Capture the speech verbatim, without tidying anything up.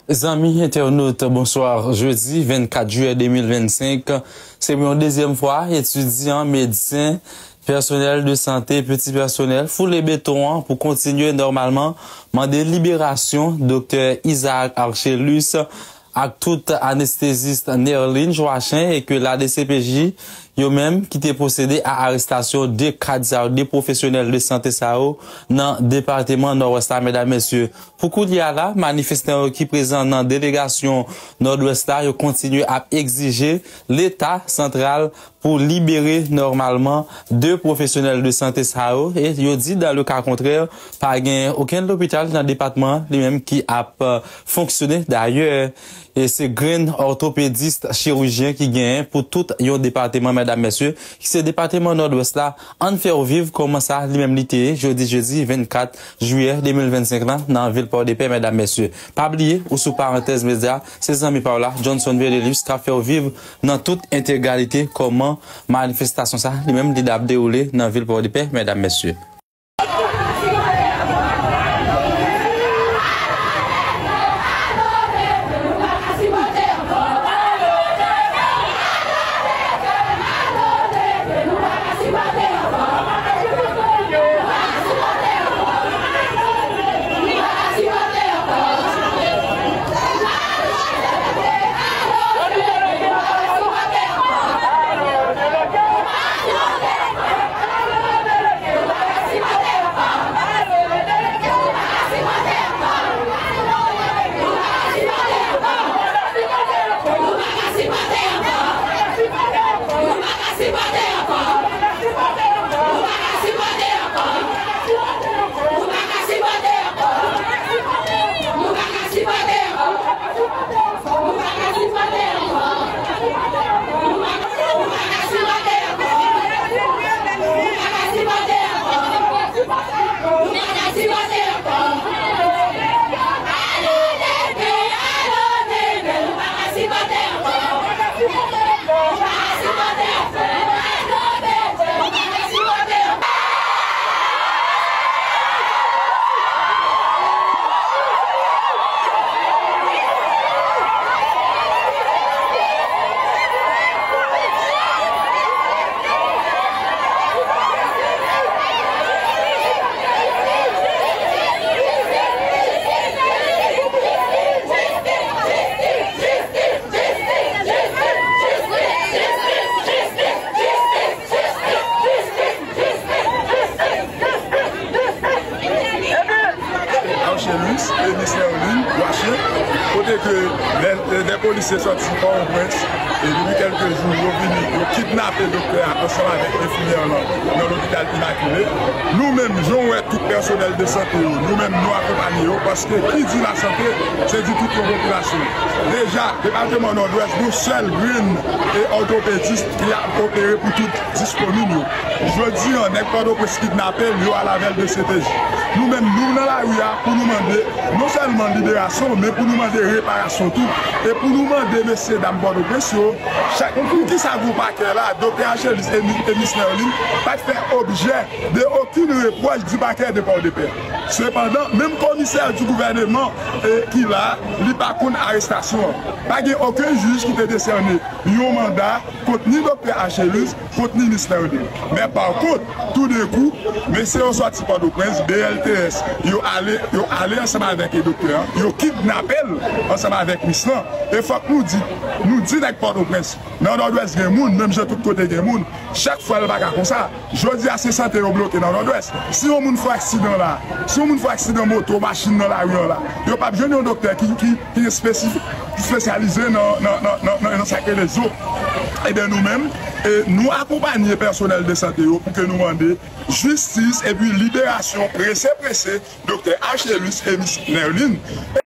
Zanmi entènot, bonswa. Jedi vennkat jiyè de mil vennsenk, se pou yon dezyèm fwa, etidyan, medsen, pèsonèl de sante, peti pèsonèl, foule beton an pou kontinye nòmalman mande liberasyon Doktè Isaac Archélus ak tout anestezis Nerlin Joachin e ke la D C P J yo menm ki te pwosede a arestasyon de kad sa yo, de pwofesyonèl de sante sa yo nan depatman Nòdwès la, medam, mesye. Pou koulye a la, manifestan yo ki prezan nan delegasyon Nòdwès la, yo kontinye ap egzije Leta santral pou libere nòmalman de pwofesyonèl de sante sa yo. E yo di, dans le cas contraire, pa gen okenn lopital nan depatman an li menm ki ap, euh, fonksyone. Dayè, e se grenn òtopedis chirijyen ki genyen pou tout yon depatman, medam, mesye, ki se depatman Nòdwès la. Ann fè w viv kòman sa li menm li te ye jodi jedi vennkat jiyè de mil vennsenk lan nan vil Pòdepè, medam, mesye. Pa bliye, ou sou Parantèz Medya, se zanmi pa w la, Johnson Verlelius, k ap fè w viv nan tout entegralite kòman manifestasyon sa li menm li t ap dewoule nan vil Pòdepè, medam, mesye. Archélus e Miss Nerline Joachim, kote ke lè, lè de polisye sòti Pòtoprens, e depi kèlke jou, yo vini, yo kidnape doktè a ansanm avèk enfimyè lan nan lopital Imakile. Nou menm, jan w wè tout pèsonèl de sante yo, nou menm, nou akonpanye yo, paske ki di lasante, se di tout yon popilasyon. Deja, depatman Nòdwès, gon sèl grenn e òtopedis ki ap opere pou tout dis komin yo. Jodi a, nèg Pòtoprens kidnape l, yo al avè l de C T J. Nou menm, nou nan lari a pou nou mande non sèlman liberasyon, men pou nou mande reparasyon tou. E pou nou mande mesye dam Pòtoprens yo, chak, poukisa gwo pakè la, doktè Archélus e Mi-, e Miss Nerline, pa t fè objè de okenn repwòch di pakè de Pòdepè. Sepandan, menm komisè di gouvèneman, e, ki la, li pa konn arestasyon an. Pa gen okenn jij ki te desène yon manda kont ni doktè Archélus, kont ni Miss Nerline. Men pa kont, toudenkou, mesye yo sòti Pòtoprens, B L T S, yo ale, yo ale ansanm avèk doktè an, yo kidnape l ansanm avèk Miss lan. E fòk nou di, nou di nèg Pòtoprens, nan Nòdwès gen moun, menm jan tout kote gen moun. Chak fwa l pa ka konsa. Jodi a, se sante yo bloke nan Nòdwès. Si yon moun fè aksidan la, si yon moun fè aksidan moto, machin nan lari an la, yo p ap jwenn yon doktè ki, ki, ki espesifik, ki espesyalize nan, nan, nan, nan, nan, nan sa k rele zo. Ebyen, nou menm, e, nou akonpanye pèsonèl de sante yo pou ke nou mande jistis epi liberasyon prese, prese, doktè Archélus e Miss Nerline.